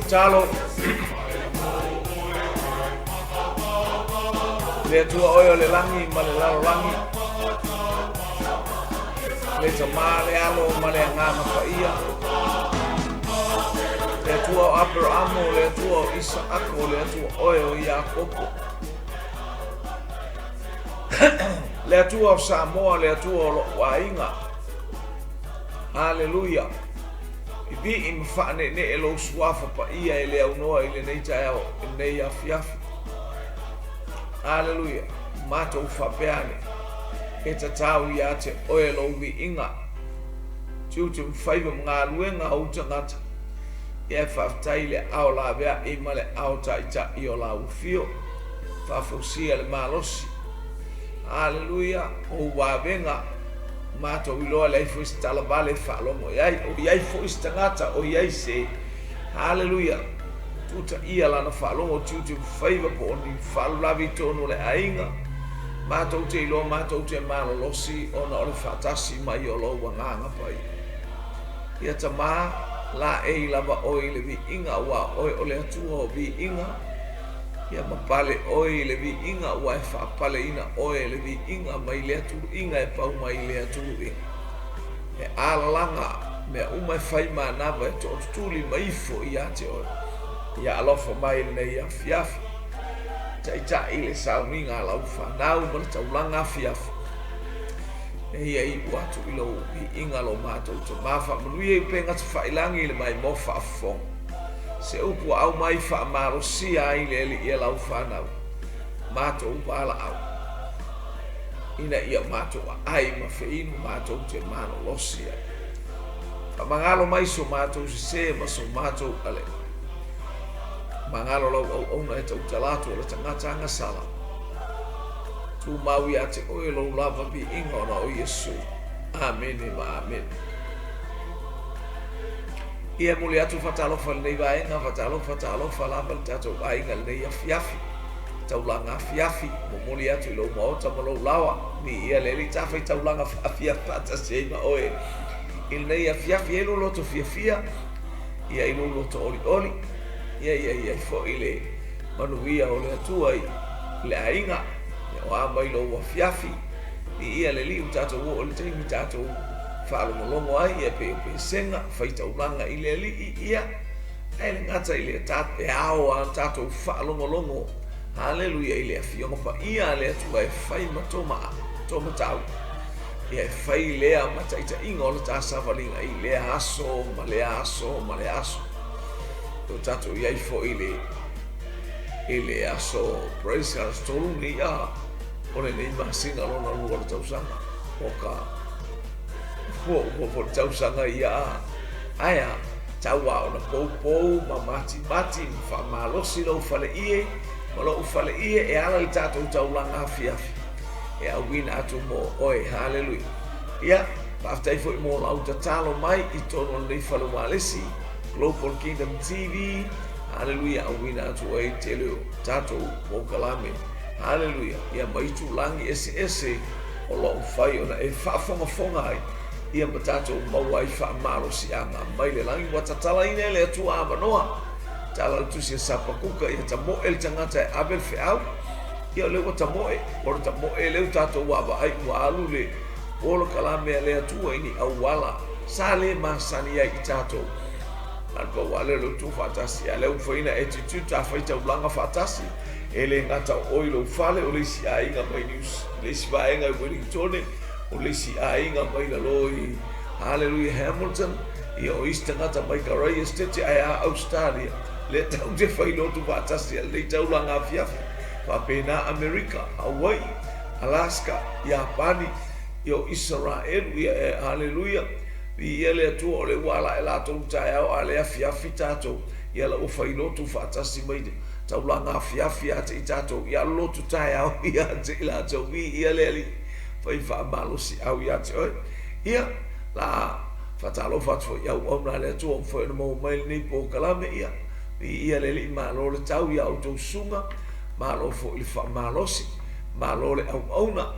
tatalo. Le Atua oe o le lagi ma le lalolagi, le Tama, le Alo ma le Agaga Paia, le Atua o Aperamo, le Atua o Isaako, le Atua oe o Iakopo, le Atua o Samoa, le Atua o lo'u aiga. Aleluia! Vivii ma faaneenee lou suafa paia e le aunoa i lenei taeao, i lenei afiafi. Aleluia! Matou faapea ane, e tatau ia te oe lou viiga, tiute ma faiva ma galuega a ou tagata, ia e faafetai i le aao laveai ma le aao taitai o lau afio. Faafosia le malosi. Aleluia! Ou vavega, matou iloa leai foi se talavale e faalogo i ai, o i ai foi se tagata o i ai se, haleluia, tutaia lana faalogo tiute ma faiva po o ni faalavelave i totonu o le aiga. Matou te iloa matou te malolosi ona o le faatasi mai o lou Agaga Paia. Ia Tama, laei lava oe i le viiga aua o oe o le Atua o viiga. Ia ma pale oe i le viiga aua e faapaleina oe e le viiga mai lea tuluiga e pau mai i lea tuluiga. E alalaga mea uma e fai manava e tootutuli ma ifo ia te oe. Ia alofa mai i lenei afiafi. Taitai le sauniga a lau fanau ma le taulaga afiafi. E ia iu atu i lou viiga lo matou Tama faamanuia i upega tafailangi i le maimoa faafofoga. Se upu ua aumai faamalosia ai le Alii e lau fanau, matou valaau, ina ia matou aai ma feinu matou te malolosi ai. Faamagalo mai so matou sese ma so matou alele. Magalo lau auauna e tautala atu o le tagata agasala. Tumau ia te oe lou lava viiga ona o Iesu. Amene ma amene. Ia e momoli atu faatalofa i lenei vaega, faatalofa, talofa lava le tatou aiga i lenei afiafi, taulaga afiafi, momoli atu i lou maota ma lou laoa, viia le Alii tafa i taulaga faafiafi faatasi ai ma oe i lenei afiafi, ia i lou loto fiafia, ia i lou loto olioli, ia ia i ai foi le manuia o le Atua i le aiga, ia o a mai lou afiafi, viia le Alii ua tatou oo i le taimi tatou faalogologo ai ia pei o pesega faitaulaga i le Alii ia ae le gata i le e ao a tatou faalogologo haleluia i le afioga paia a le Atua e fai ma toma tau ia e fai lea ma taitaiga o le ta savaliga i lea aso ma lea aso ma lea aso. O tatou i ai foi i le aso praise God tolu nei a o lenei masina lona lua o le tausaga o ka ua uma foi le tausaga ia a ae a tau a ona poupou ma matimati ma faamalosi lou faleie ma lou faleie e ala i le tatou taulaga afiafi e auina atu mo oe. Haleluia. Ia, faafetai foi mo lau tatalo mai i totonu o lenei fale ualesi Global Kingdom TV. Haleluia, auina atu ai tele o tatou polokalame. Haleluia. Ia ma itulagi eseese o lo o mafai ona e faafogafoga ai ia ma tatou maua ai faamalosiaga mai le lagi ua tatalaina e le Atua avanoa. Tala le tusi a Sapakuka ia tamoe le tagata e ave le feau. Ia o lea ua tamoe, o le tamoe lea ua tatou vaavaai ua alu le polokalame a le Atua i ni auala sa le masani ai i tatou. Na o le pau lava lea o le utu faatasi, a o lea ua mafai ona attitude ta fai taulaga faatasi. E le gata o oe i lou fale, o le isi aiga mai Niu le isi vaega i Wellingtone, o le isi aiga mai lalo i Haleluia Hamilton, ia o isi tagata mai Karai Estate ae a Australia, lea tatou te fai lotu faatasi a lenei taulaga afiafi, faapena Amerika, Hawaii, Alaska, Iapani, ia o Isaraelu, ia e Haleluia, viia le Atua o lea ua ala ae latou i taeao a o lea e afiafi tatou, ia la ua fai lotu faatasi mai taulaga afiafi ia te i tatou, ia alu lotu taeao ia te i latou, viia le Alii, fai faamalosiau ia te oe. Ia, la faatalofa atu foi i auauna a le Atua ua mafai ona maua mai lenei polokalame, ia, viia le Alii, malo le tau ia outou susuga, malo foi le faamalosi, malo le auauna,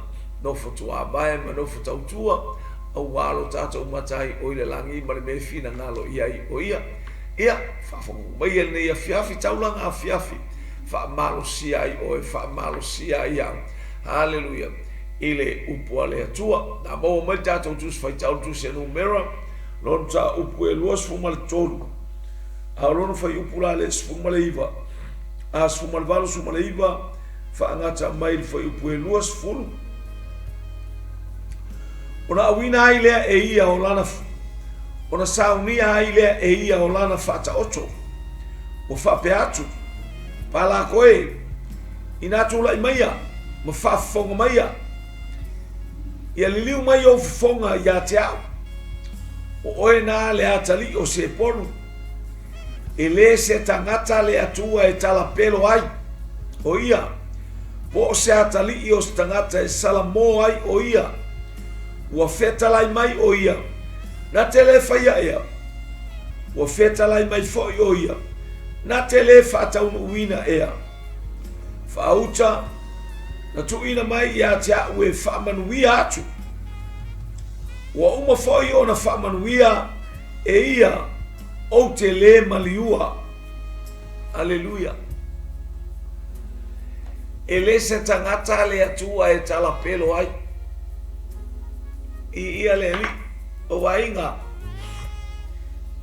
nofo tuavae ma nofo tautua, aua lo tatou Matai o i le lagi ma le mea e finagalo i ai o ia. Ia, faafogafoga maia i lenei afiafi, taulaga afiafi, faamalosia ai oe, faamalosia ai au. Haleluia! I le upu a le Atua. Na maua mai le tatou Tusi Faitau, le Tusi a Numera, lona mataupu e 23, a o lona fuaiupu la le 19, a 18, 19, faagata mai le fuaiupu e 20. Ona auina ai lea e ia o lana ona saunia ai lea e ia o lana faataoto. Ua faapea atu, Palako e, inā tulai maia ma faafofoga maia, ia liliu mai ou fofoga ia te au. O oe na le atalii o Sepolu, e lē se tagata le Atua e talapelo ai o ia, po o se atalii o se tagata e salamō ai o ia. Ua fetalai mai o ia, na te lē faia ea? Ua fetalai mai foi o ia, na te lē faataunuuina ea? Faauta na tuuina mai ia te a'u e faamanuia atu. Ua uma foi ona faamanuia e ia ou te lē maliua. Aleluia! E lē se tagata le Atua e talapelo ai. I ia le Alii, o aiga,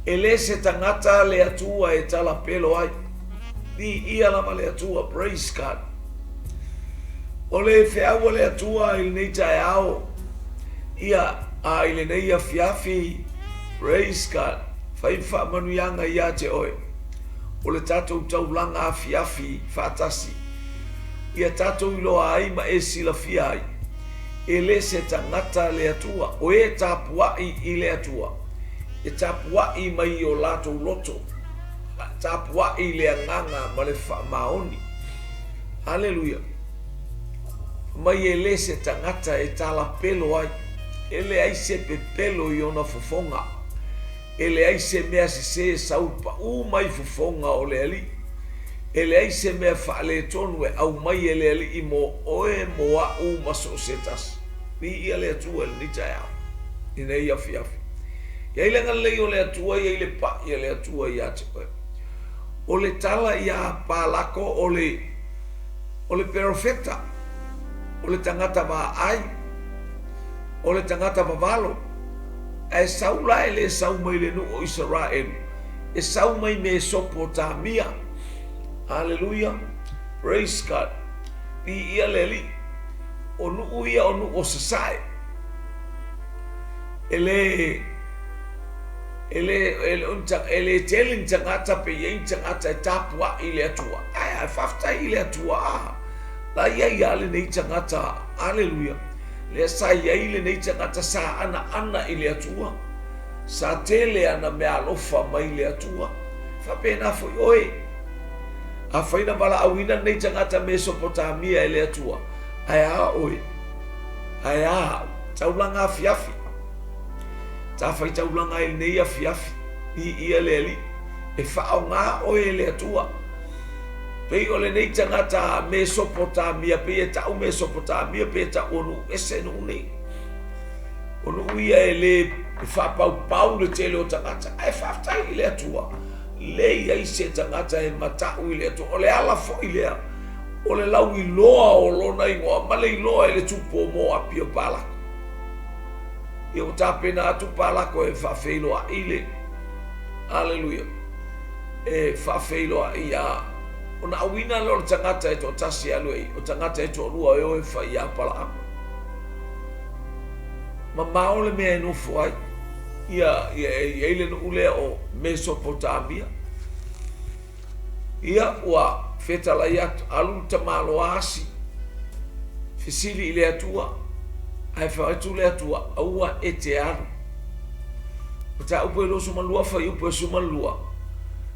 e lē se tagata le Atua e talapelo ai. Viia lava le Atua, praise God. O le feau a le Atua i lenei taeao, ia, a i lenei afiafi, praise God, fai faamanuiaga ia te oe. O le tatou taulaga afiafi faatasi, ia tatou iloa ai ma e silafia ai, e le se tagata le Atua, o e tapuai i le Atua, e tapuai mai i o latou loto, tapuai i le agaga ma le faamaoni. Aleluia! Mai e le se tagata e talapelo ai, e leai se pepelo i ona fofoga, e leai se mea sesē e sau paʻū mai fofoga o le Alii, e leai se mea faaletonu e aumai e le Alii mo oe, mo aʻu ma so o se tasi. Viia le Atua i lenei taeao, i lenei afiafi. I ai le agalelei o le Atua, i ai le paʻi a le Atua ia te oe. O le tala iā Palako o le, o le perofeta, o le tagata vaai, o le tagata vavalo, ae sau la e le sau mai le nuu o Isaraelu, e sau mai Mesopotamia. Aleluia! Praise God! Viia le Alii. O nuu ia o nuu o Sasae. E le, e le, e le, e le tele ni tagata pe i ai ni tagata e tapuai i le Atua. Ae a, faafetai i le Atua, a, la i ai lava lenei tagata, aleluia, lea sa i ai lenei tagata sa anaana i le Atua, sa tele ana meaalofa mai le Atua. Faapena foi oe. Afai na valaauina lenei tagata Mesopotamia e le Atua, ae a oe? Ae a au? Taulaga afiafi. Tafaitaulaga ai lenei afiafi. Viia le Alii. E faaaoga oe e le Atua. Pei o lenei tagata Mesopotamia, pei e ta'u Mesopotamia, pei e ta'u o nuu ese nuu nei. O nuu ia e le faapaupau le tele o tagata, ae faafetai i le Atua, le i ai se tagata e mata'u i le Atua. O le ala foi lea o le lauiloa o lona igoa ma le iloa e le tupu o Moapi o Palako. Ia ua tapena atu Palako e faafeiloai le Aleluia e faafeiloai iā ona auina lea o le tagata e toatasi e alu ai, o tagata e toalua e o e fai iā Palaama. Mamao le mea e nofo ai, ia, ia e i ai le nuu lea o Mesopotamia. Ia, ua fetalai atu, alu le tamaloa asi, fesili i le Atua, ae fai atu le Atua, aua e te alu. Mataupu e 22, fuaiupu e 12,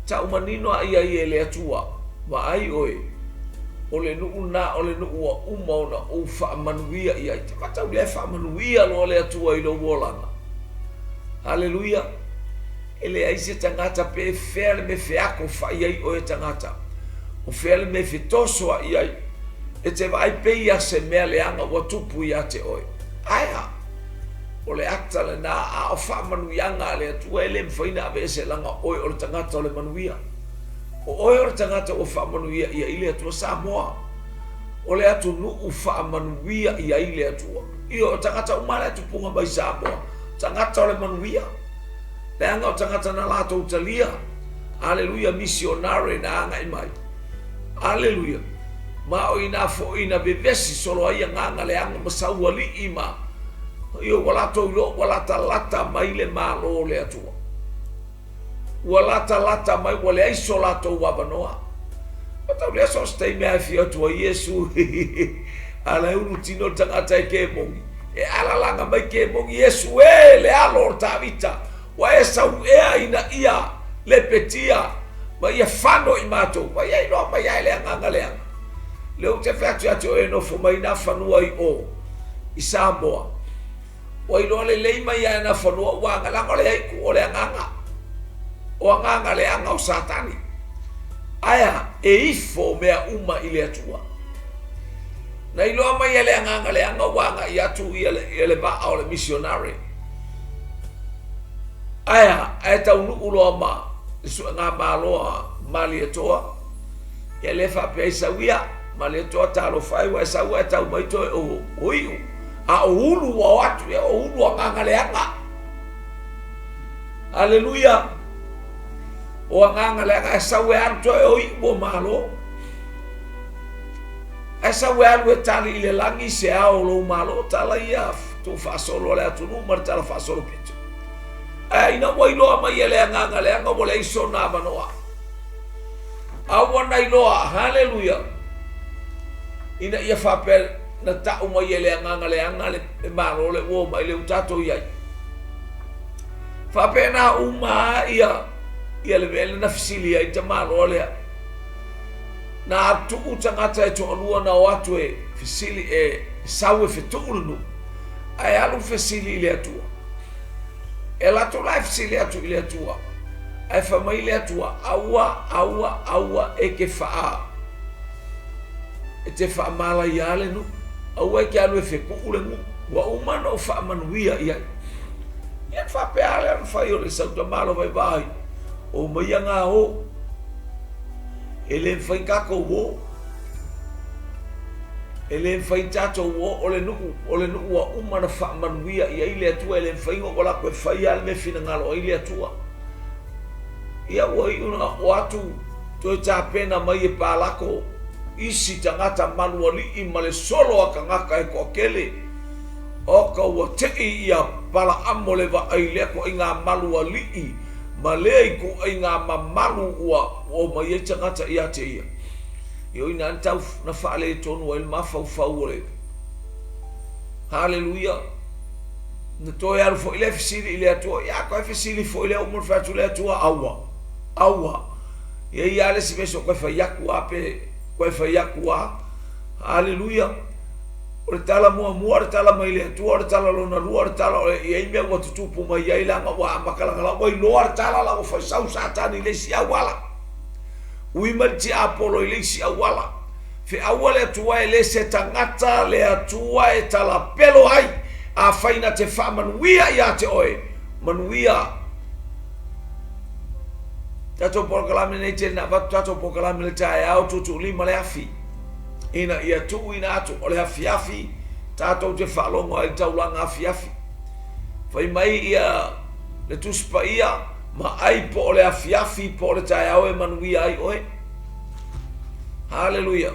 Tau manino a ia ia e le Atua, vaai oe, o le nuu lena o le nuu ua uma ona ou faamanuia i ai. Te matau lea e faamanuia loa le Atua i lou olaga. Haleluia! E leai se tagata pe fea le mea feako fai ai oe tagata, o fea le mea fetoso ai ai, e te vaai pei a se mea leaga ua tupu ia te oe. Ae a? O le ata lena, a o faamanuiaga a le Atua e le mafai ona aveese leaga oe o le tagata o le manuia. O oe o le tagata ua faamanuia i ai le Atua. Samoa, o le atunuu faamanuia i ai le Atua. Ioe, o tagata uma la e tupuga mai Samoa, tagata o le manuia. Leaga o tagata na latou talia. Aleluia, misionare na agai mai. Aleluia. Ma o ina foi na vevesi solo ai agaga leaga ma saualii ma ioe, ua latou iloa ua latalata mai le Malo o le Atua. Ua latalata mai ua leai so latou avanoa. Ua tau lea so o se taimi lava e afio atu ai Iesu a la e ulu tino le tagata e kemoni. E alalaga mai kemoni, Iesu e, le alo o Tavita, ua e sau ea ina ia lepetia ma ia fano i matou. Ua ia iloa mai lava e le agaga leaga. Lea ou te fai atu ia te oe e nofo mai na fanua i o i Samoa. Ua iloa lelei mai lava e na fanua ua aga leaga o le aiku o le agaga. O agaga leaga o Satani. Ae a? E ifo mea uma i le Atua. Na iloa mai e le agaga leaga ua agai atu ia le vaa o le misionare. Ae a? Ae taunuu loa ma le suega malo a Malietoa, ia lea faapea ai sau ia, Malietoa talofa e ua e sau ae tau mai toe o iu, a o ulu ua o atu, ia o ulu agaga leaga. Aleluia! O agaga leaga ae sau e alu toe o iu ua malo. Ae sau e alu e tali i le lagi se ao o lou malo, tala ia tuufaasolo a le atunuu ma le tala faasolo pito. Ae ina ua iloa mai e le agaga leaga ua leai sona avanoa. A ua na iloa, haleluia, ina ia faapea na tau mai e le agaga leaga le malo le ua omai le ua tatou i ai. Faapena uma ia ia le mea lea na fesili ai tamaloa lea. Na tuu tagata e toalua na o atu e fesili e sau e fetuu le nuu, ae alu fesili i le Atua. E alu atu la e fesili atu i le Atua, ae fai mai le Atua, Aua, aua, aua e te faa, e te faamalaiā le nuu. Aua e te alu e fetuu le nuu. Ua uma ona ou faamanuia i ai. Ia ona faapea lea ona fai o le sau tamalo vaivai, omaia gā o. E le mafai tatou o. E le mafai tatou o, o le nuu, o le nuu ua uma ona faamanuia i ai le Atua, e le mafai ona ou alu atu e fai lava le mea e finagalo ai le Atua. Ia ua iu ona o atu toe tapena mai e Palako isi tagata malualii ma le solo a tagata e toatele. Oka ua tei ia Palaamo le vaai lea toaiga malualii ma lea ituaiga mamalu ua omai ai tagata ia te ia. Ioe na tau na faaletonu ai le mafaufau o le Haleluia. Na toe alu foi lea fesili i le Atua, ia toe fesili foi lea uma ona fai atu le Atua, aua, aua. E i ai lava le isi mea se i toe fai atu lava pe toe fai atu lava. Haleluia. O le tala muamua o le tala mai le Atua, o le tala lona lua o le tala o e i ai mea ua tutupu mai ai leaga ua amata lagalaga, ua iloa le tala la ua fai sau Satani i le isi auala. Ui mai le tiapolo i le isi auala. Feaua le Atua e le se tagata le Atua e talapelo ai, afai na te faamanuia ia te oe, manuia. Tatou polokalame nei tele na avatu tatou polokalame le taeao tuutuulima le afi ina ia tuuina atu o le afiafi tatou te faalogo ai taulaga afiafi. Fai mai ia le Tusi Paia, ma ai po o le afiafi po o le taeao e manuia ai oe. Haleluia!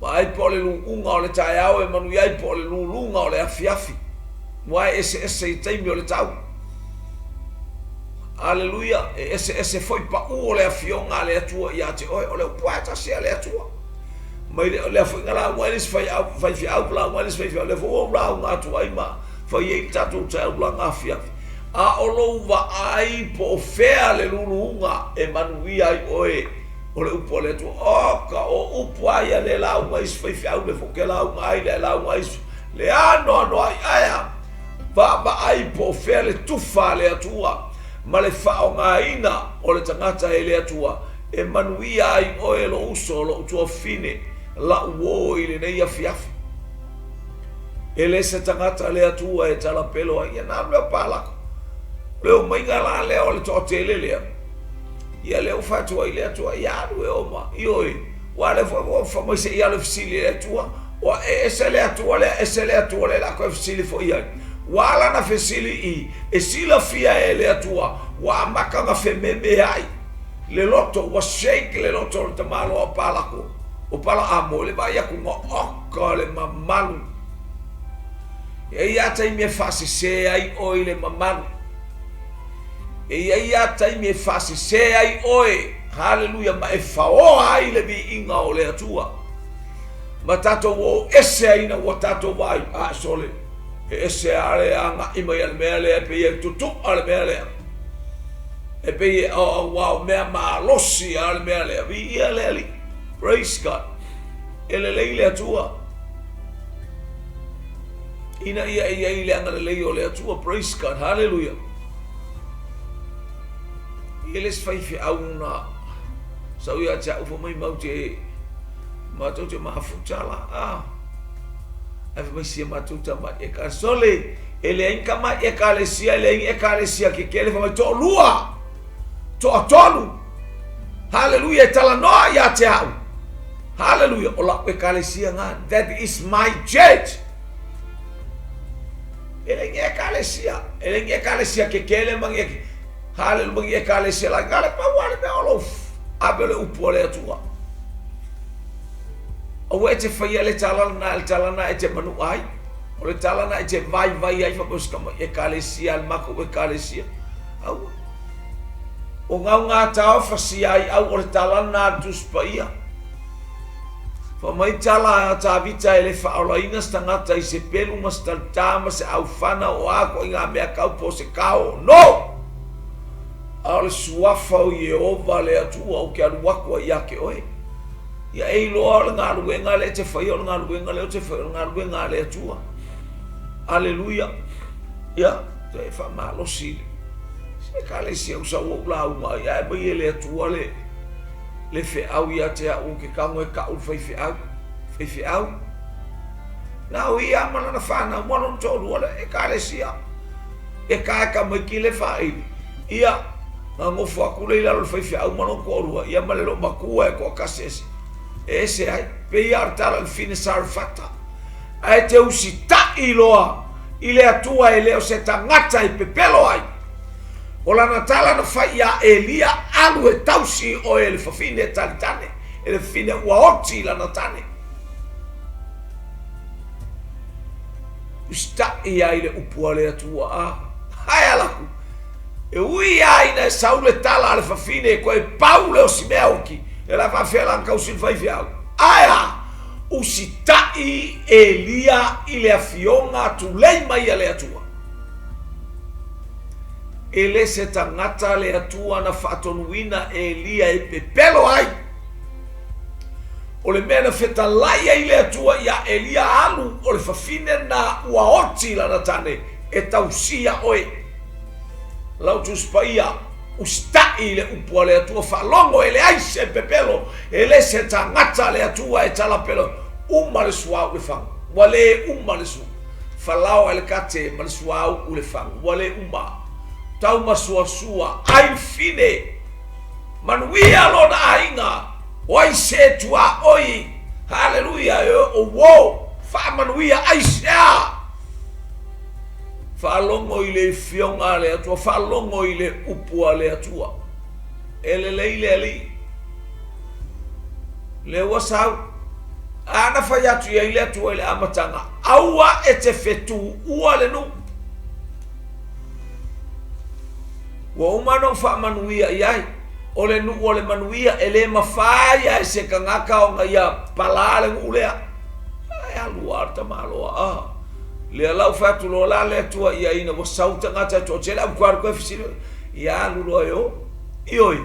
Ma ai po o le luuga o le taeao e manuia ai po o le luluga o le afiafi. Ua e eseese i taimi o le tau. Haleluia! E eseese foi paʻū o le afioga a le Atua ia te oe. O le upu lava e tasi a le Atua. Mai le, lea foi na lauga ai le isi faifeau, lauga ai le isi faifeau, lea foi ua ou lauga atu ai ma fai ai le tatou taulaga afiafi. A o lou vaai po o fea le luluga e manuia ai oe, o le upu a le Atua. Oka, o upu a ia le lauga isi faifeau le fo ke lauga ai le lauga isi le anoanoai ae a vaavaai po o fea le tufa a le Atua ma le faaaogaina o le tagata e le Atua e manuia ai oe lou uso, lou tuafafine, lau uo i lenei afiafi. E le se tagata le Atua e talapelo ai, ia na alu lea o Palako. O le omaiga la lea o le toatele lea, ia lea ua fai atu ai le Atua, ia alu e oma, ioe, ua lea foi ua fai mai se i alu e fesili i le Atua, ua e ese le Atua lea, ese le Atua lea, la koe fesili foi i ai. Ua ala na fesili i, e silafia e le Atua, ua amata ona fememeai le loto, ua shake le loto o le tamaloa o Palako, o Palaamo i le vaai atu na oka le mamalu. E i ai lava taimi e faasese ai oe i le mamalu. E i ai lava taimi e faasese ai oe, haleluia, ma e faoa ai le viiga o le Atua. Ma tatou o ese ai ina ua tatou vaai, a sole, e ese lava le agai mai a le mea lea, e pei e tutu'a le mea lea. E pei e aua o mea malosi lava le mea lea. Viia le Alii. Praise God. E lelei le Atua. Ina ia e i ai le agalelei o le Atua. Praise God. Hallelujah. E le se faifeau na sau ia te au fai mai mau te matou te mafuta la. Ah. Ai fai mai sia matou tamai e sole. E leai ni tamai ekalesia, e leai ni ekalesia kekele, fai mai toalua, toatolu. Haleluia, e talanoa ia te au. Haleluia, o lau ekalesia nga. That is my church. E leai ni ekalesia, e leai ni ekalesia kekele ma ni haleluia ma ni ekalesia la. Na le pau lava le mea o lou ave o le upu a le Atua. Aua e te faia le tala lena, le tala lena e te manua ai. O le tala na e te vaivai ai faapea o se tama ekalesia a le matou ekalesia. Aua. O gaugata o fasia ai au o le tala na a le Tusi Paia. Fa mai tala a Tavita e le faaolaina se tagata i se pelu ma se talitā ma se aufana o a koʻi ngā mea kau po o se kao. No! A o le suafa o Ieova le Atua ou te alu atu ai ia te oe. Ia e iloa o le galuega lea e te faia, o le galuega lea ou te faia, o le galuega a le Atua. Aleluia. Ia, e faamalosi i se ekalesia ua sau ou lauga ai, ae aumai e le Atua le, le feau ia te au ou te tago e tau le faifeau. Faifeau. Na o ia ma lana fanau ma lona toalua le ekalesia. E ka e tamaiti le faaili. Ia, na nofo atu lea i lalo o le faifeau ma lona toalua, ia ma le loomatua e toatasi ese, e ese ai. Pei lava o le tala i le fine Sarefata. Ae te usitai loa i le Atua e le o se tagata e pepelo ai. O lana tala na fai iā Elia, Alu e tausi oe e le fafine e talitane, e le fafine ua oti i lana tane. Usitai ai le upu a le Atua, a, ae ala atu. E ui lava ina e sau le tala a le fafine e toe pau lea o si mea oti, e la faafefea la ona tausi le faifeau? Ae a? Usitai Elia i le afioga tulei mai a le Atua. E le se tagata le Atua na faatonuina Elia e pepelo ai. O le mea na fetalai ai le Atua iā Elia alu o le fafine na ua oti lana tane e tausia oe. Lau Tusi Paia, usitai i le upu a le Atua, faalogo e leai se pepelo, e le se tagata le Atua e talapelo, uma le suauu le fagu, ua le uma le su, falao ai le kate ma le suauu le fagu, ua le uma, taumasuasua, ai fine, manuia lona aiga, o ai se tuaoi, haleluia, e o uo, faamanuia, aisea? Faalogo i le Afioga a le Atua, faalogo i le upu a le Atua. E lelei le Alii. Lea ua sau. A na fai atu i ai le Atua i le amataga, aua e te fetuua le nuu. Ua uma ona ou faamanuia i ai. O le nuu o le manuia, e le mafai lava e se tagata ona ia palā le nuu lea. Ae alu lava le tamaloa. Ah. Lea la ua fai atu loa la le Atua ia ina ua sau tagata e toatele, au ua toe fesili, ia alu loa e o. Ioe.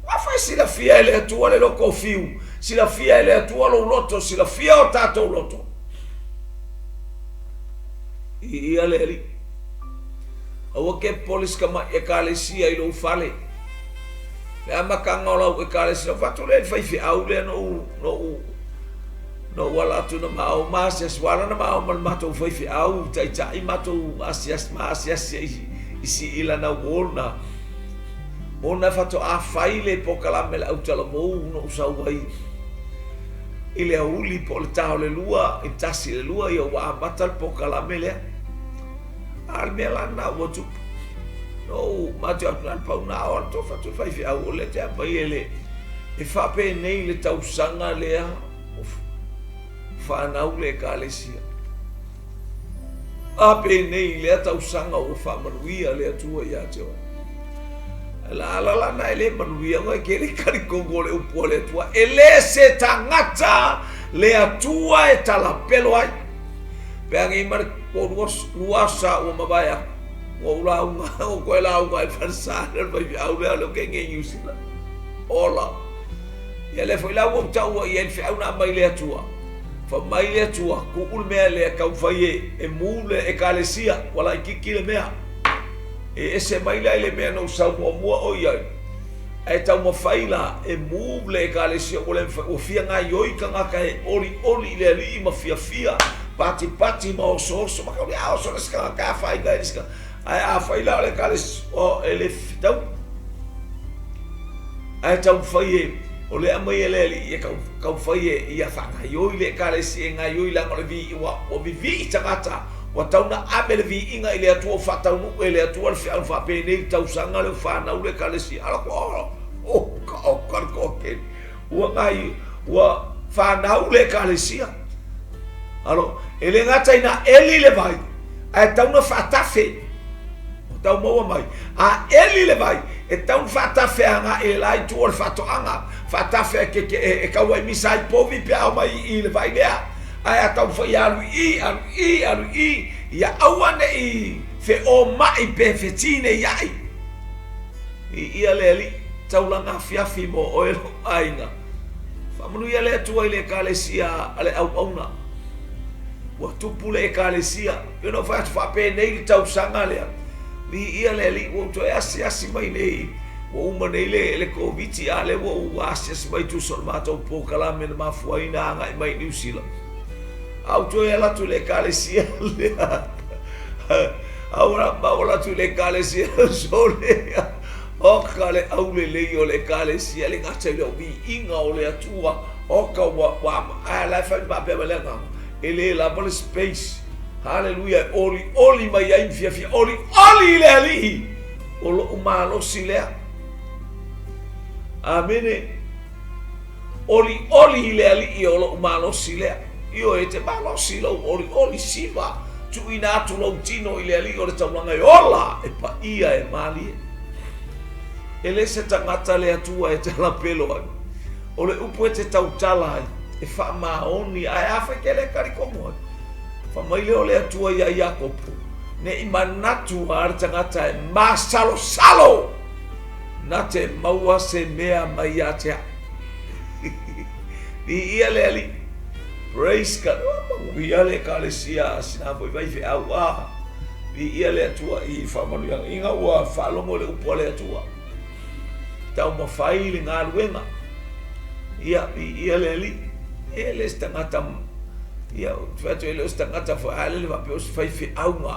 Ua fai silafia e le Atua le loto o fiu, silafia e le Atua lou loto, silafia o tatou loto. I ia le Alii. Aua ke popole si tamai ekalesia i lou fale. Le amataga o lau ekalesia, ua fai atu lea i le faifeau lea na ou, na ou. Na ou ala atu na ma o ma asiasi, ua ala na ma o ma le matou faifeau taitai matou asiasi, ma asiasi ai i Siila na wall na. Ona faatoa fai le polokalame a le autalavou na ou sau ai i le aoauli po o le ta o le 2 i le 1 i le 2, ia ua amata le polokalame lea. A o le mea la lena ua tupu, na ou matou atu na o le pau na o atu fai atu le faifeau o lea te aumai e le e faapenei le tausaga lea o fanau le Ekalesia. A penei lea tausaga ua faamanuia le Atua ia te oe. Ae la ala la na e le manuia oe ke le talitonu o le upu a le Atua. E le se tagata le Atua e talapelo ai. Pe a nei ma le toalua lua aso sa ua mavae aku, ua ou lauga, ua toe lauga ai le falesa lea o le faifeau lea o lea ou te i nei i Niu Sila. Ola. Ia lea foi la ua ou taua i ai le feau na aumai le Atua. Fai mai le Atua, tuu le mea lea taumafai e, e mu le Ekalesia, ua laitiiti le mea. E ese mai la i le mea na ou sau muamua o i ai. Ae taumafai la e move le Ekalesia ua le mafai, ua fia gaioi tagata e olioli i le Alii ma fiafia, patipati ma osooso, ma tau a oso le isi tagata afaina ai le isi tagata. Ae afai la o le Ekalesia, oh, e le fetaui. Ae taumafai e, o lea aumai e le Alii e tau, taumafai e ia faagaioi le Ekalesia e gaioi leaga o le vi, ua, ua vivii tagata, ua tau na ave le viiga i le Atua ua faataunuu e le Atua le feau faapenei le tausaga lea ua fanau le Ekalesia. Ala ko, oh, oh, ka, oh, ka le toatele. Ua gai, ua fanau le Ekalesia. Alo, e le gata ina eli le vai, ae tau na faatafe. Ua tau maua mai. A eli le vai, e tau na faatafe agai i le la itu o le faatoaga. Faatafe e, ke, ke, e, e kauaimisa ai povi pe a omai i le vai lea. Ae a taumafai e alu i i, alu i i, alu i i, ia aua ne i feomai pe fetineiai. Viia le Alii, taulaga afiafi mo oe lou aiga. Faamanuia le Atua i le Ekalesia a le auauna. Ua tupu le Ekalesia, pei ona ou fai atu faapenei le tausaga lea. Viia le Alii, ua ou toe asiasi mai nei, ua uma nei le, le Koviti, a lea ua ou asiasi mai tusa o le matou polokalame na mafua ai na agai mai i Niu Sila. A ou toe ala atu i le Ekalesia lea, a ou ala atu i le Ekalesia sole, oka le aulelei o le Ekalesia, le gata i le viiga o le Atua, oka ua, ua, ae la e fai faapea mai le agaga, e le lava le space. Haleluia, e olioli mai ai ma fiafia, olioli i le Alii, o lou malosi lea. Amene. Olioli i le Alii o lou malosi lea. Ioe, e te malosi lou olioli, siva, tuuina atu lou tino i le Alii o le taulaga e ola, e paia, e malie. E le se tagata le Atua e talapelo ai. O le upu e te tautala ai, e faamaoni, ae afai ke le talitonu ai. Fai mai lea o le Atua iā Iakopo, ne i manatu a le tagata e masalosalo na te maua se mea mai ia te au. Viia le Alii. Praise God. Ua manuia le Ekalesia a sina foi faifeau. Ah, viia le Atua i faamanuiaga. Ina ua faalogo i le upu a le Atua. Taumafai le galuega. Ia, viia le Alii. E le se tagata, ia, ou te fai atu e le o se tagata foi, a le faapea o se faifeauga.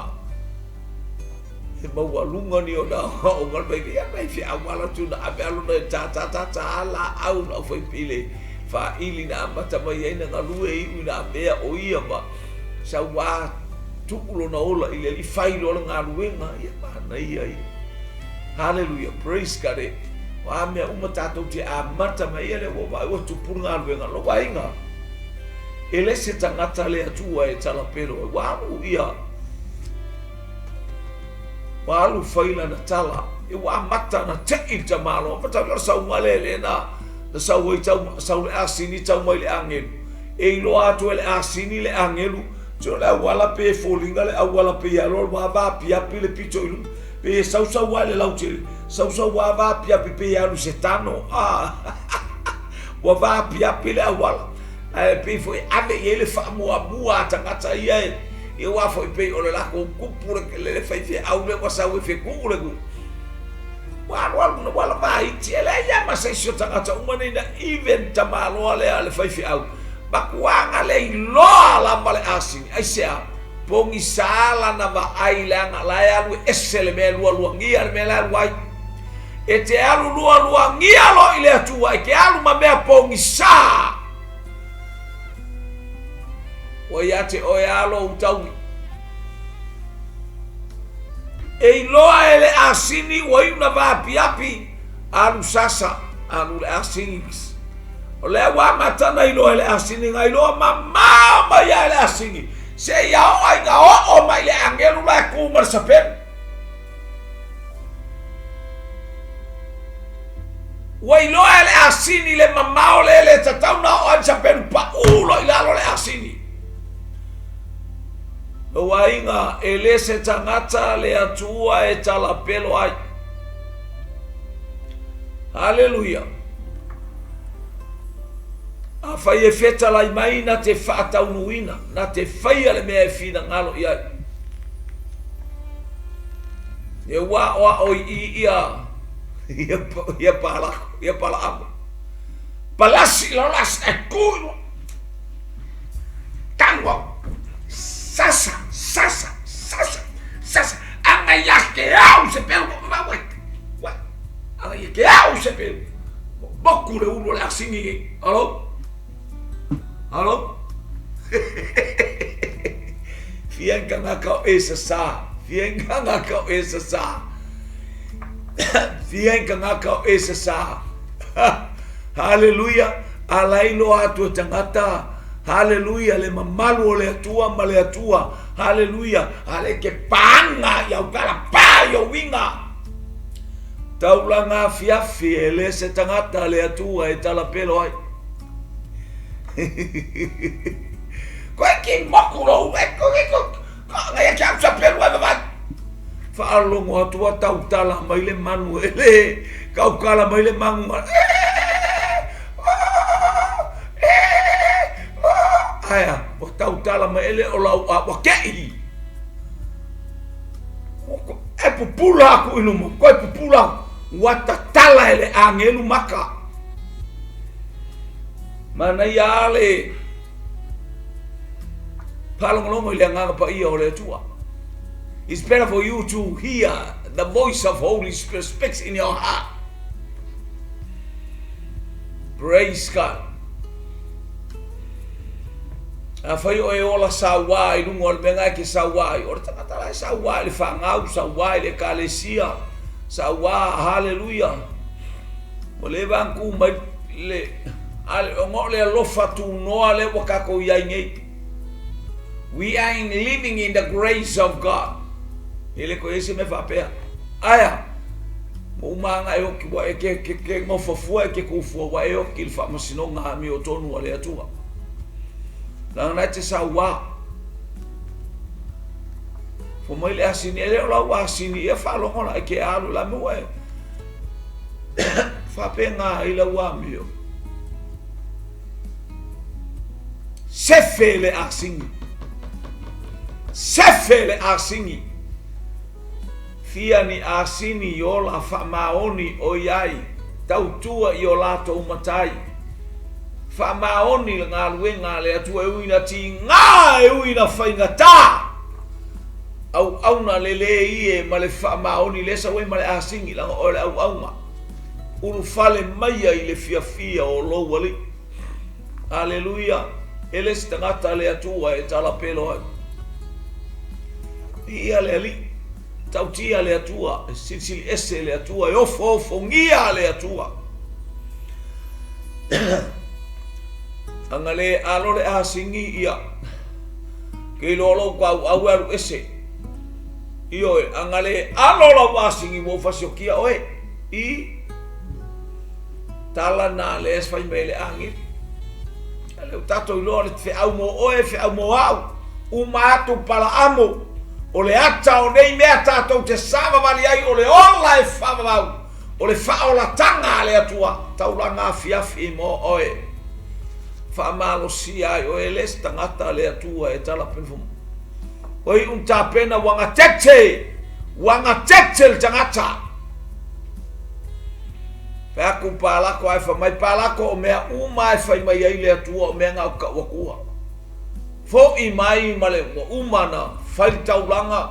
E maualuga ni ona aoaoga le faifeau, ia faifeau ala atu na ave alo na ta ta ta ta laau na au faipile faili na amata mai ai na galue iu ina avea o ia ma sauā tuu lona ola i le Alii fai loa le galuega ia manaia ia. Haleluia, praise God. E o a mea uma tatou te amata mai ia lea ua vaai ua tupu le galuega lou aiga. E le se tagata le Atua e talapelo ai. Ua alu ia Ua alu fai lana tala, e ua amata ona tei le tamaloa. Matau o le sauga lea lea na, na sau ai tau, sau le asini tau mai le agelu. E iloa atu e le asini le agelu, tino le auala pe foliga le auala pe ia loa ua vaapiapi le pito i luga. Pe e sausau ai le lautele, sausau ua vaapiapi pe ia alu se tano. Ah, ua vaapiapi le auala. Ae pei foi ave i ai le faamuamua a tagata ia e Ia aua foi pei o le latou tupu le, le faifeau lea ua sau e fetuu le nuu. Ua alualu na ua lava iti e leai lava ma se isi o tagata uma nei na even tamaloa lea a le faifeau. Matua agalei loa lava le asini. Aisea? Pogisa lana vaai leaga la e alu ese le mea e lualuagia le mea la e alu ai. E te alu lualuagia loa i le Atua, e te alu ma mea pogisa. Ua ia te oe lava lou taui. E iloa e le asini ua iu na vaapiapi, alu sasa, alu le asini. O lea ua amata ona iloa e le asini, na iloa mamao mai lava e le asini, seia oo ai na oo mai le agelu la e tu ma le sapelu. Ua iloa e le asini le mamao le le tatau na oo ai le sapelu paʻu loa i lalo le asini. Lou aiga, e le se tagata le Atua e talapelo ai. Haleluia! Afai e fetalai mai na te faataunuuina, na te faia le mea e finagalo i ai. E ua aʻoaʻo i i ia ia ia Palako, ia Palaamo. Palasi i lalo asi e ku i lua. Tago au. Sasa, sasa, sasa, sasa. Aga ia ke au se pelu ko mau e. Aga ia ke au se pelu. Moku le ulu o le asini. Alo? Alo? Fia nganga o e sasa. Fia nganga o e sasa. Fia nganga o e sasa. Haleluia. Alai loa atu e tagata. Haleluia le mamalu o le Atua ma le Atua. Haleluia. Ale ke panga i au kala pa i au winga. Taulaga afiafi e le se tagata le Atua e talapelo ai. Koe ki moku lou e koe ko ngai ke au sapelu ai vavai. Faalogo atu a tautala mai le manu e le kaukala mai le mangu aea ua tautala mai ele o lau a ua keʻi e pupula aku i luma koe pupula ua tatala e le agelu maka manaia a le faalogologo i le agaga paia o le Atua. It's better for you to hear the voice of Holy Spirit speaks in your heart. Praise God. Afai oe ola sauā i luga o le mea na e ke sauā ai, o le tagata la e sauā i le fanau, sauā i le ekalesia, sauā, haleluia. Ua leva ona tu mai le, ona o le alofa tunoa lea ua tatou i ai nei. We are in living in the grace of God. E le toe i ai se mea faapea. Aea, ua uma lava ona e oti, ua e ke, ke, ke nofo fua e ke tu fua, ua e oti i le faamasinoga amiotonu a le Atua. Leaga na e te sauā. Fai mai le asini, e le o lau asini ia faalogo la e ke alu la me ua e faapena i lau amio. Sefe le asini. Sefe le asini. Fia ni asini i ola faamaoni ʻoiai tautua i o latou matai. Faamaoni le galuega a le Atua e ui ina tigā e ui ina faigata. Auauna lelei e ma le faamaoni lea sau ai ma le asini leaga oe o le auauna. Ulufale maia i le fiafia o lou Alii. Aleluia! E le se tagata a le Atua e talapelo ai. Viia le Alii, tautia le Atua, e silisili ese le Atua, e ofoofogia le Atua. Aga le alo le asigi ia, ke iloa lou kauau e alu ese. Ioe, aga le alo lau asigi ua ou fasiokia oe. I. Tala na le es fai mai le agelu. A lea ua tatou iloa le feau mo oe, feau mo au, uma atu Palaamo, o le ata o nei mea tatou te savavali ai o le ola e faavavau, o le faaolataga a le Atua, taulaga afiafi mo oe. Faamalosia ai oe e le se tagata a le Atua e tala pele Ua iu na tapena ua gatete, ua gatete le tagata. Fai atu Palako ae fai mai Palako o mea uma e fai mai ai le Atua o mea na ou te tau atua. Foʻi mai ma le ua uma na fai le taulaga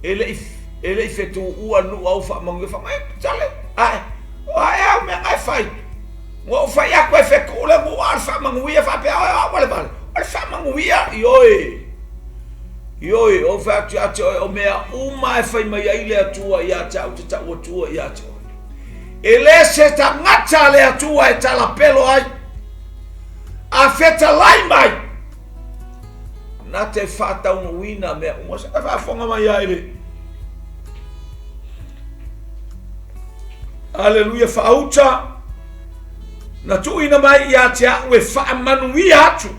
e le i e le i fetuua le nuu a ou faamanuia fai mai tale ae o a ea au mea na e fai na ou fai atu e fetuu le nuu a o le faamanuia faapea oe o au valevale o le faamanuia ioe ioe ou fai atu ia te oe o mea uma e fai mai ai le Atua ia te au te tau atua ia te oe e le se tagata le Atua e talapelo ai A fetalai mai, na te faataunuuina mea uma. Se faafofoga mai ai le. Aleluia faauta na tuuina mai ia te au e faamanuia atu.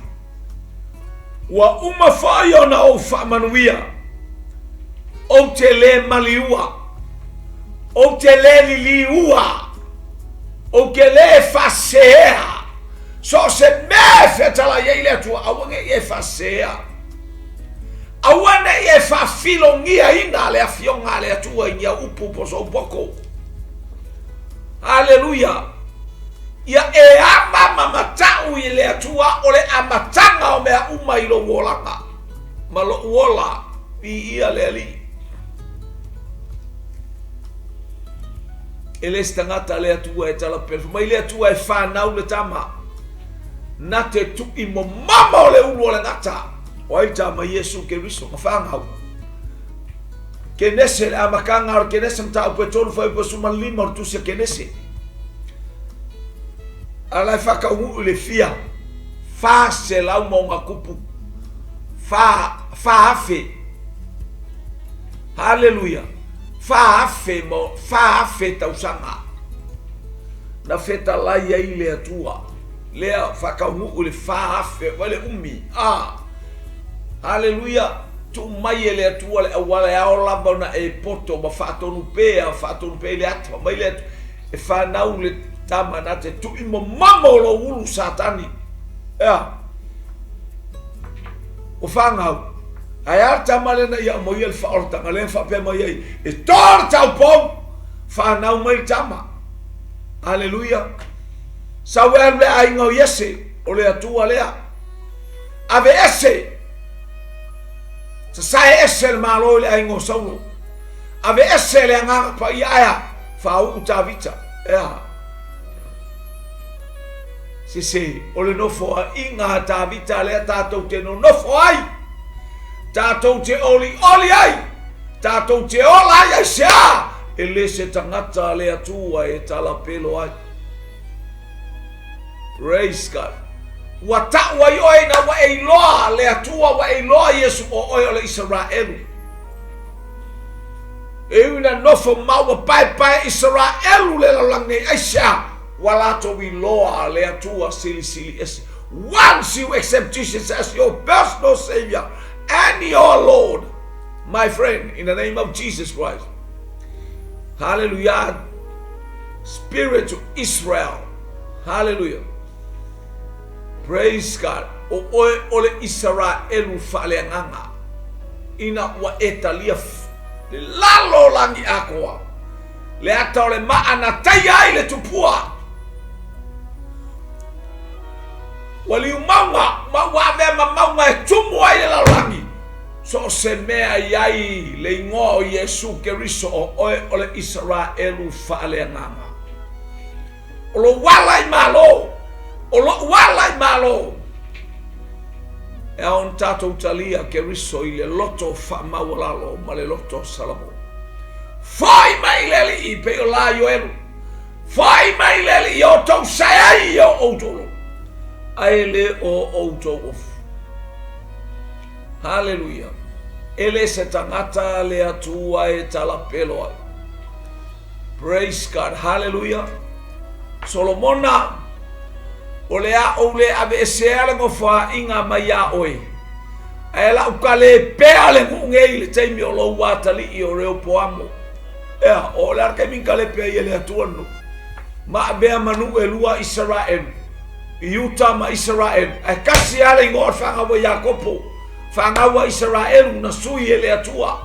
Ua uma foi ona ou faamanuia. Ou te lē maliua. Ou te lē liliua. Ou te lē faasea. So o se mea e fetalai ai le Atua, aua ne i e faasea. Aua ne i e faafilogiaina le afioga a le Atua i ni au upu po o sou poto. Aleluia! Ia e ama ma matau i le Atua o le amataga o mea uma i lou olaga ma lou ola. Viia le Alii. E le se tagata a le Atua e talapelo. Fai mai le Atua e fanau le tama, na te tui momama o le ulu o le gata. O ai le tama? Iesu Keriso na fanau. Kenese, le amataga o le Kenese, mataupu e 3 fuaiupu e 15 o le tusi a Kenese. A la e faataunuu i le fia 400 ma ona tupu 4,000. Haleluia! 4,000 ma 4,000 tausaga na fetalai ai le Atua lea faataunuu i le 4,000 vai le umi. A! Haleluia! Tuu mai e le Atua le auala e ao lava ona e poto ma faatonu pea, faatonu pea i le ata. Fai mai le Atua, e fanau le tama na te tui momamo o lou ulu Satani. Ea. O fanau. Ae a le tama lea na ia aumaia le faaolataga lea na faapea mai ai, e to le taupou, fanau mai le tama. Aleluia. Sau e alu le aiga o Iese, o le Atua lea. Ave ese. Sasae ese le Malo i le aiga o Saulo. Ave ese le Agaga Paia ae a? Faauu Tavita. E a? Sese, o le nofoaiga a Tavita lea tatou te nonofo ai, tatou te olioli ai, tatou te ola ai, aisea? E le se tagata a le Atua e talapelo ai. Praise God. Ua tau ai oe ina ua e iloa le Atua, ua e iloa Iesu o oe o le Isaraelu. E ui ina nofo ma ua paepae Isaraelu le lalolagi nei, aisea? Ua latou iloa le Atua Silisili Ese. Once you accept Jesus as your personal Savior and your Lord, my friend, in the name of Jesus Christ. Hallelujah. Spirit to Israel. Hallelujah. Praise God. O oe o le Isaraelu faaleagaga. Ina ua e talia le lalo o lagi atoa. Le ata o le maa na taia ai le tupua. Ua liu mauga ma ua avea ma mauga e tumu ai le lalolagi. So o se mea i ai le igoa o Iesu Keriso o oe o le Isaraelu faaleagaga. O lou ala i Malo, o loʻu ala i Malo. E ao ona tatou talia Keriso i le loto faamaualalo ma le loto salamo. Foi mai le Alii pei o la Ioelu. Foi mai le Alii o outou sae ai i o outou loto, ae le o outou ofu. Haleluia. E le se tagata le Atua e talapelo ai. Praise God. Haleluia. Solomona, o le a ou le aveesea le nofoaiga mai iā oe, ae lau kale pea le nuu nei i le taimi o lou atalii o Reopoamo. Ea, o le a le taimi na kale pea ai e le Atua le nuu? Ma avea ma nuu e lua Isaraelu, Iuta ma Isaraelu, ae tasi lava le igoa o le fanau a Iakopo, fanau a Isaraelu na sui e le Atua.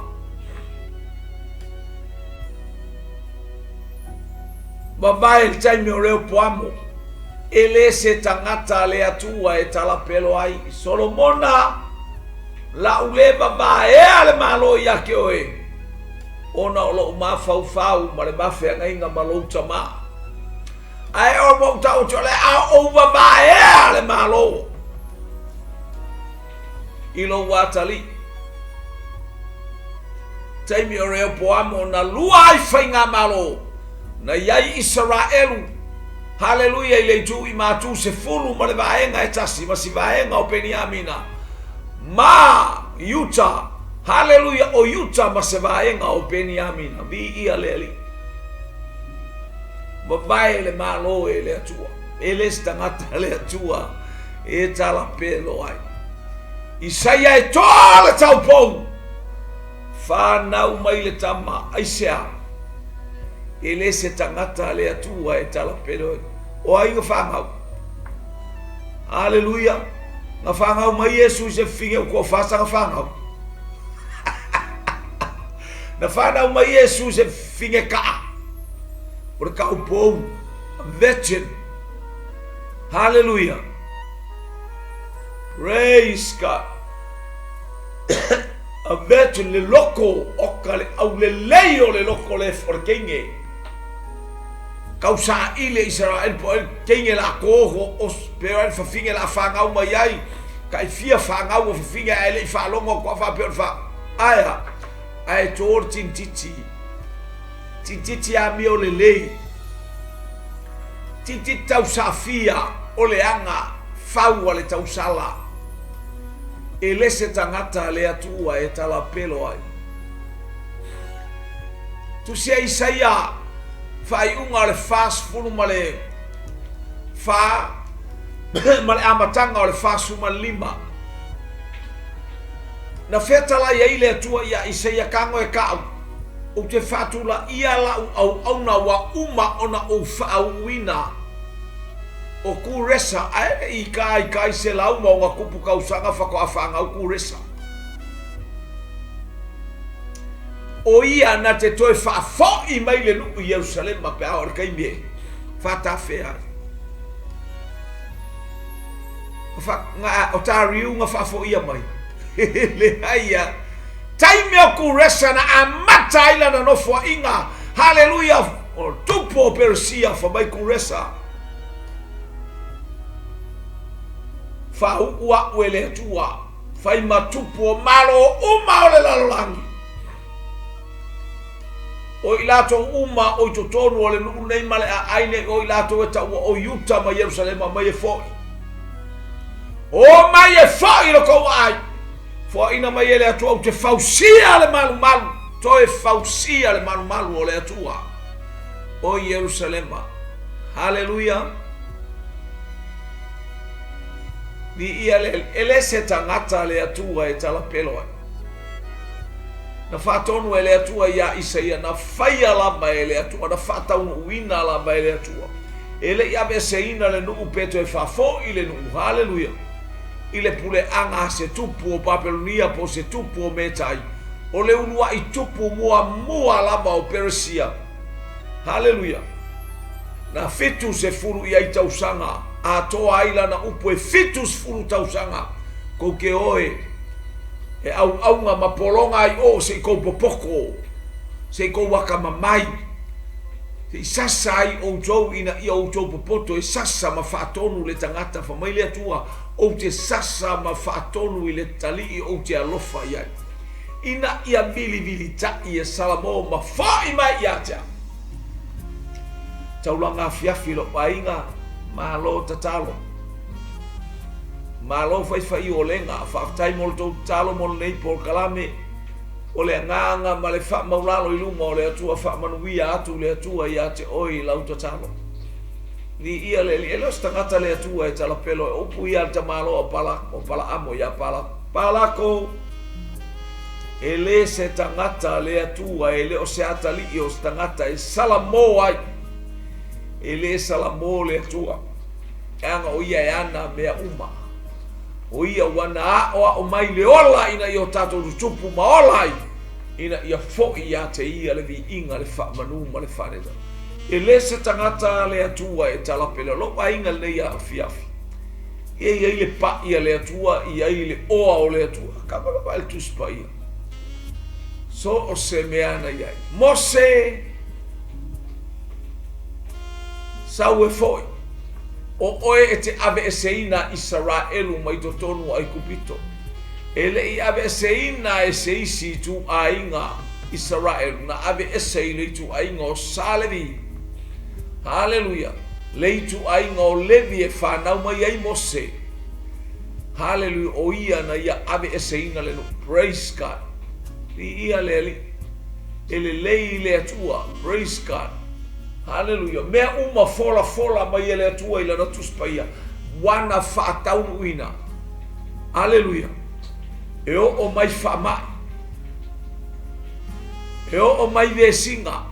Vavae le taimi o Reopoamo, e le se tagata a le Atua e talapelo ai. Solomona, la'u le vavaea le Malo ia te oe, ona o lo'u mafaufau ma le mafeagaiga ma lou tamā. Ae oe ua ou tau atu, o le a ou vavaea le Malo i lou atalii. Taimi o Reopoamo na lua ai faigamalo, na i ai Isaraelu, haleluia, i le itu i matu 10 ma le vaega e tasi ma si vaega o Peniamina, ma Iuta, haleluia, o Iuta ma se vaega o Peniamina. Viia le Alii. Vavae le Malo e le Atua. E le se tagata le Atua e talapelo ai. Isaia e toa le taupou, fanau mai le tama, aisea? E le se tagata a le Atua e talapelo ai. O ai na fanau? Aleluia! Na fanau mai Iesu i se fafine ua toafa sana fanau. Na fanau mai Iesu i se fafine kaa, o le taupou, a virgin. Haleluia! Praise God. A virgin le loko oka le aulelei o le loko le o le teine. Tausaili e Isaraelu po o ai le teine la koho o pe o ai le fafine la fanau mai ai. Tai fia fanau o fafine ae le i faalogo atu a faapea o le fa ae a ae to le tinititi. Tinititi amio lelei. Tinititi tausafia o le aga fau a le tausala. E le se tagata a le Atua e talapelo ai. Tusia Isaia faaiuga o le 40 ma le 4 ma le amataga o le 45. Na fetalai ai le Atua ia Isaia kago e ka'u, Ou te faatulaia la'u auauna ua uma ona ou faauuina. O Kuresa, ae le i ikaika i 100+ tausaga faatoa fanau Kuresa. O ia na te toe faafo'i mai le nuu i Ierusalema pe a oo i le taimi e faatafea ai. O Tariu na faafo'ia mai. Leai ia. Taimi o Kuresa na amata ai lana nofoaiga. Haleluia! O tupu o Peresia, fa mai Kuresa. Faauu a'u e le Atua, fai ma tupu o malo uma o le lalolagi. O i latou uma o i totonu o le nuu nei ma le aai nei, o i latou e taua o Iuta ma Ierusalema, mai e fo'i. O mai e fo'i i lo tou aai. Foaina mai e le Atua ou te fausia le malumalu, toe fausia le malumalu o le Atua o Ierusalema. Haleluia! Viia le, e le se tagata le Atua e talapelo ai. Na faatonu e le Atua iā Isaia, na faia lava e le Atua, na faataunuuina lava e le Atua. E le i aveeseina le nuu pe toe faafo'i le nuu. Haleluia! I le puleaga a se tupu o Babelonia po o se tupu o Metai, o le ulua'i tupu muamua lava o Peresia. Haleluia! Na 70 i ai tausaga, atoa ai lana upu e 70 tausaga, kou te oe e auauga ma pologa ai o se i kou popoko, se i kou akamamai, se i sasa ai outou ina ia outou popoto e sasa ma faatonu le tagata. Fa mai le Atua, Ou te sasa ma faatonu i le talii ou te alofa i ai, ina ia vilivilitaʻi e Salamo ma foʻi mai ia te au. Taulaga afiafi lou aiga, malo tatalo. Malo faifaiuolega, faafetai mo le tou tatalo mo lenei polokalame. O le agaga ma le faamaulalo i luma o le Atua, faamanuia atu le Atua ia te oe i lau tatalo. Viia le Alii, e le o se tagata le Atua e talapelo e upu ia le tamaloa o Palako, o Palaamo ia Palako. Palako, e le se tagata le Atua, e le o se atalii o se tagata e salamo ai. E le salamo le Atua, leaga o ia e ana mea uma. O ia ua na aʻoaʻo mai le ola ina ia o tatou tutupu ma ola ai, ina ia foʻi ia te ia le viiga, le faamanu ma le faaneta. E le se tagata a le Atua e talapele. O lou aiga lenei afiafi. E i ai le paʻi a le Atua, i ai le oa o le Atua. Kava lava le Tusi Paia. So o se mea na i ai. Mose, sau e foʻi, o ʻoe e te aveeseina Isaraelu mai totonu o Aikupito. E le i aveeseina e se isi ituaiga Isaraelu, na aveese i le ituaiga o Sa Levi. Haleluia! Le ituaiga o Levi e fanau mai ai Mose. Haleluia! O ia na ia aveeseina le nuu. Praise God! Viia le Alii. E lelei le Atua. Praise God! Haleluia! Mea uma folafola mai e le Atua i Lana Tusi Paia, ua na faataunuuina. Aleluia! E oo mai faamai. E oo mai vesiga.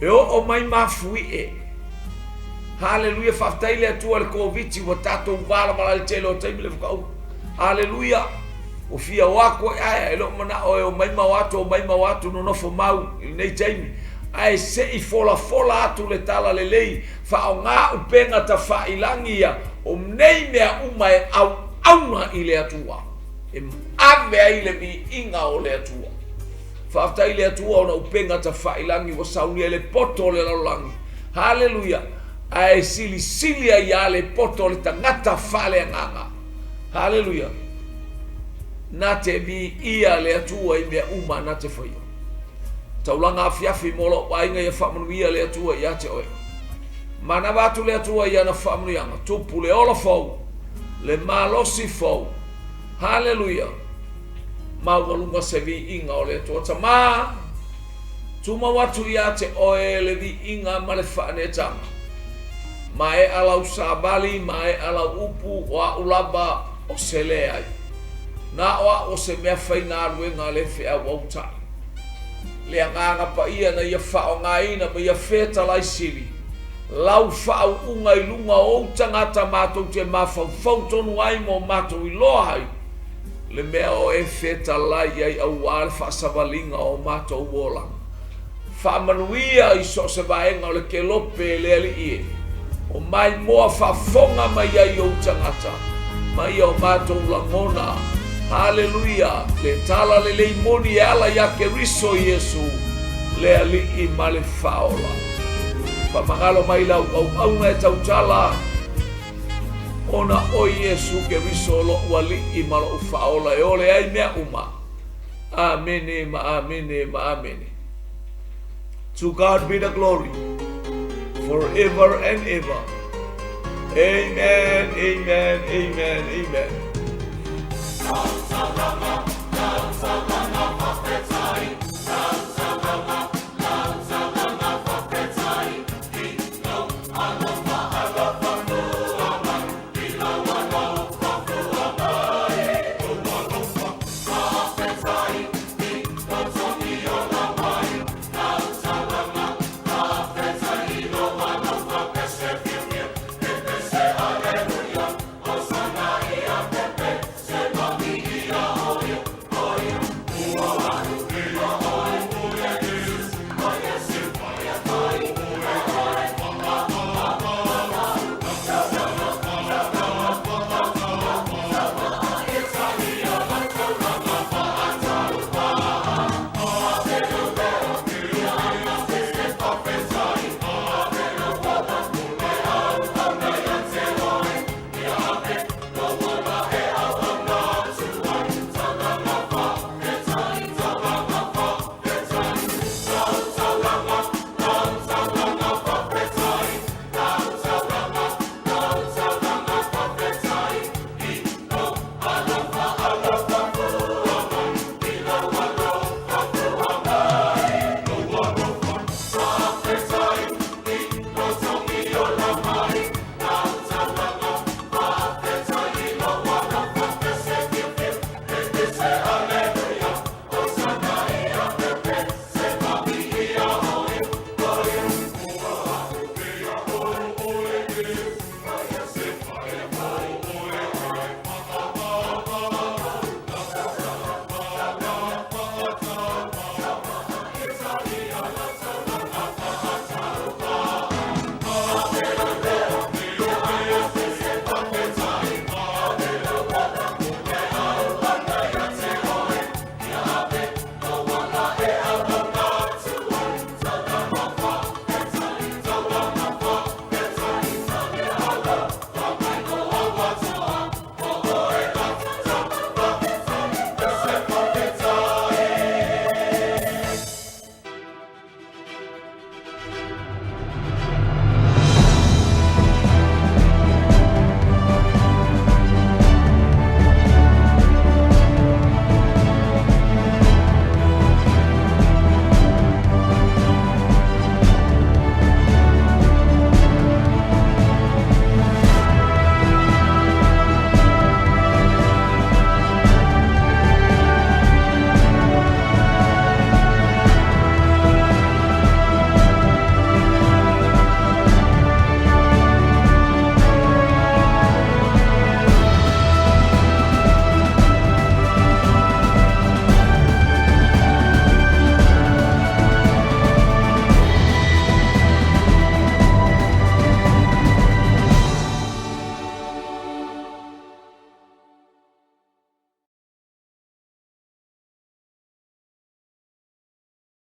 E oo mai mafuie. Haleluia! Faafetai le Atua i le Koviti ua tatou valavala i le tele o taimi le whakauma. Haleluia! Ua fia o atu ai ae, e leo manao e o mai ma o atu, o mai ma o atu nonofo mau i lenei taimi. Ae se i folafola atu le tala lelei, faaaoga upega tafailangi ia, o nei mea uma e auauna i le Atua, e ave ai le viiga o le Atua. Faafetai i le Atua ona upega tafailangi ua saunia i le poto o le lalolagi. Haleluia! Ae silisili ai lava le poto o le tagata faaleagaga. Haleluia! Na te viia le Atua i mea uma na te faia. Taulaga afiafi mo lou aiga ia faamanuia le Atua ia te oe. Manava atu le Atua i ana faamanuiaga, tupu le ola fou, le malosi fou. Haleluia! Maualuga se viiga o le Atua. Tama, tumau atu ia te oe le viiga ma le faaneetaga. Maea lau savali, maea lau upu, o a'u lava o se leai. Na o a'u o se mea faigaluega le feauautai. Le Agaga Paia na ia faaaogaina ma ia fetalai sili lau faauuga i luga o ou tagata matou te mafaufau tonu ai ma o matou iloa ai le mea o e fetalai ai auā le faasavaliga o matou olaga. Faamanuia i so o se vaega o le kelope e le Alii e, o maimoa faafofoga mai ai ou tagata, ma ia o matou lagona. Haleluia! Le tala lelei moni e ala iā Keriso Iesu, le Alii ma le Faaola. Faamagalo mai lau auauna e tautala, ona o Iesu Keriso loʻu Alii ma loʻu Faaola e ole ai mea uma. Amene ma amene ma amene. To God be the glory forever and ever. Amen, amen, amen, amen.